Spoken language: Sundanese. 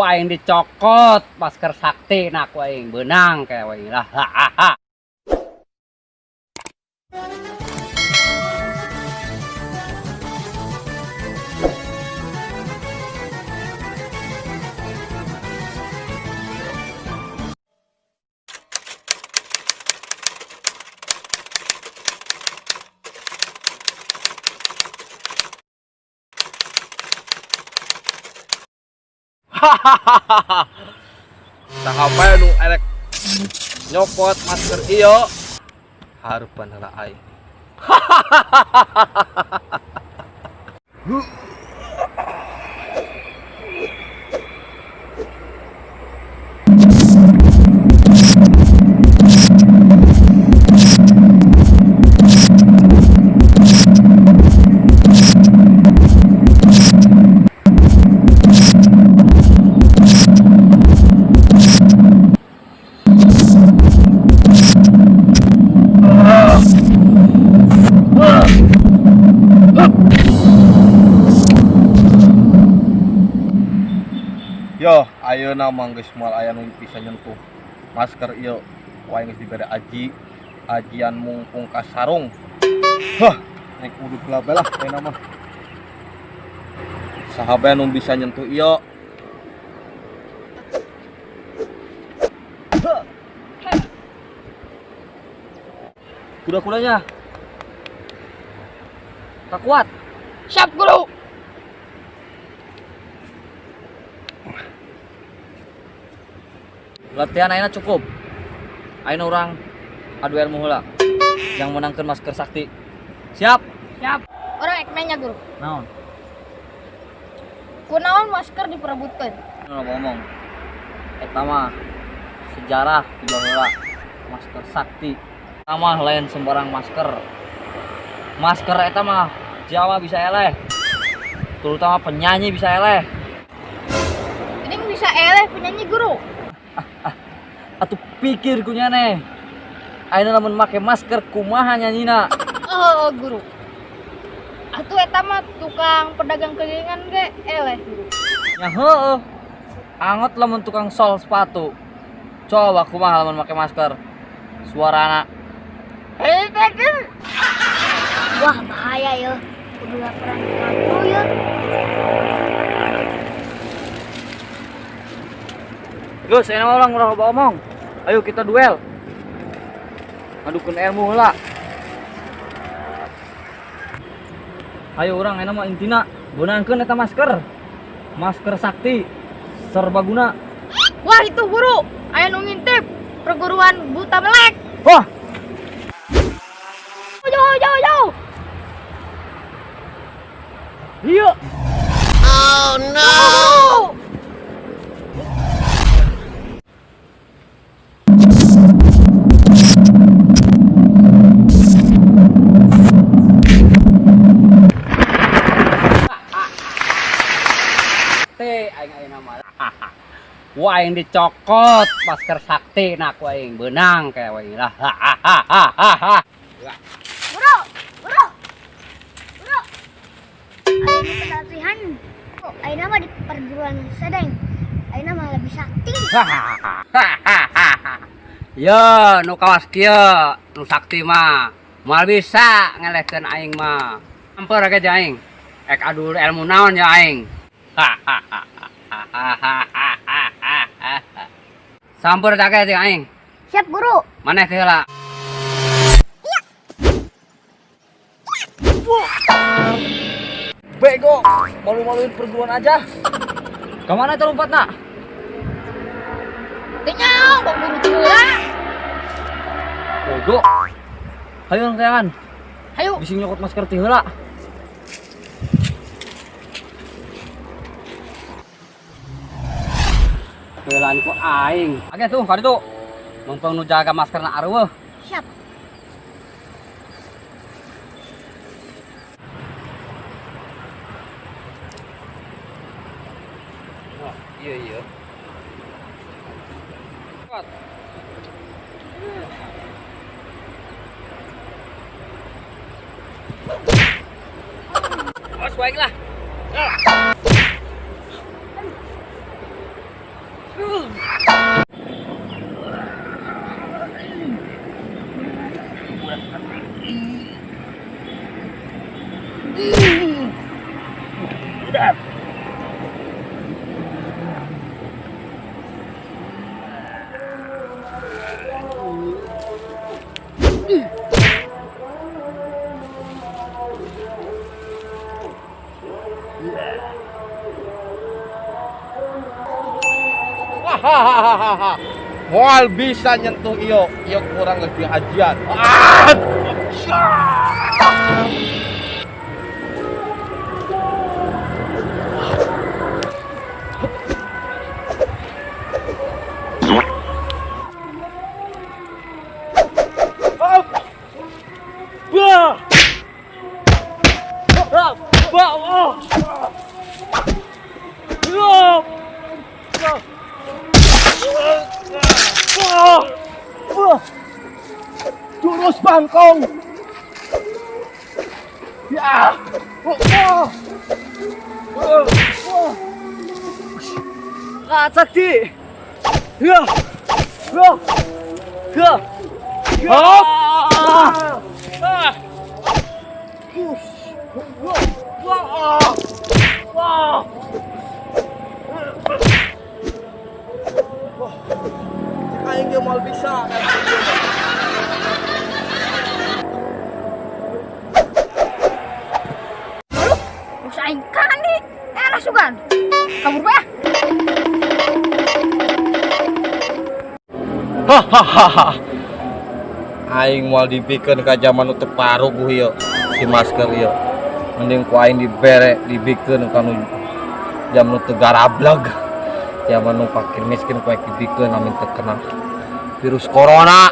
Ku aing dicokot masker sakti na ku aing beunang kayak aing lah. Hahaha. Saha bae nu erek nyokot masker ieu harupan heula aing. Yo, ayeuna mah geus moal aya nu bisa nyentuh masker ieu. Ku aing geus dibere aji, ajian mungpung ka sarung. Hah, rek uduk lah bae lah ayeuna mah. Saha bae nu bisa nyentuh ieu? Kuda-kudanya. Tak kuat. Siap guru. Latihan ayeuna cukup. Ayeuna urang adu ilmu heula. Yang menangkeun masker sakti. Siap? Siap. Orang ek nanya guru. Naon? Kunaon masker diperebutkeun? Nu ngomong. Eta mah sejarah di baheula masker sakti. Eta mah lain sembarang masker. Masker eta mah Jawa bisa eleh. Terutama penyanyi bisa eleh. Ini bisa eleh penyanyi guru. Atuh pikir ku nyane. Ayeuna lamun make masker kumaha nyanyina? Oh, guru. Atuh eta mah tukang pedagang kelilingan ge eleh guru. Ya heueuh. Angot lamun tukang sol sepatu. Coba kumaha lamun make masker. Suarana. Wah, bahaya ya. Kudu laporan ke guru ya. Geus, ayeuna mah urang ulah loba omong. Ayo kita duel. Adukeun ilmu heula. Ayo urang ayeuna mah intina beunangkeun eta masker. Masker sakti serbaguna. Wah, itu guru. Aya nu ngintip perguruan buta melek. Wah. Jauh, jauh, jauh. Iya. Oh no. Teh aing ayeuna mah. Ku aing dicokot masker sakti na ku aing beunang kayak aing lah. Guru, guru. Guru. Ayo nu pelatihan. Ayeuna mah di perguruan sedeng. Ayeuna mah lebih sakti. Yo, nu kawas kieu, nu sakti mah moal bisa ngelehkeun aing mah. Ampeur ge aing. Ek adu ilmu naon ya aing. Sampeur teh jeung aing. Siap guru. Maneh teh heula. Bego, malu-maluin perguruan aja. Kemana itu lompatna? Teu nyaho kok guru teh heula. Bego. Hayu urang tayangan. Hayu. Bisi nyokot masker ti heula. Heulaan ku aing. Oke tuh, kali tuh. Mumpung nu jaga maskerna areueuh. Siap. Oh, iya iya. Kuat. Awas wae lah. Hahaha. Moal bisa nyentuh iyo, iyo kurang lebih ajian. Ah! Bah! Bah! Bah! Oh! Bah! Bah! Bah! Jurus bangkong. Ya. Oh, oh. Oh, oh. Ah, sakti. Ya. Ya. Ya. Hop. Ah. Wah. Wah. Aing ge moal bisa. Aduh, bos aing kani. Eh, lah sugan. Kabur bae. Ah. Hahaha. Aing moal dibikeun ka jaman nu teu paruguh ieu si masker ieu. Mending ku aing dibere dibikeun ka nu jam nu teu garableg. Jaman nu fakir miskin ku aing dibikeun amin teu kena virus corona.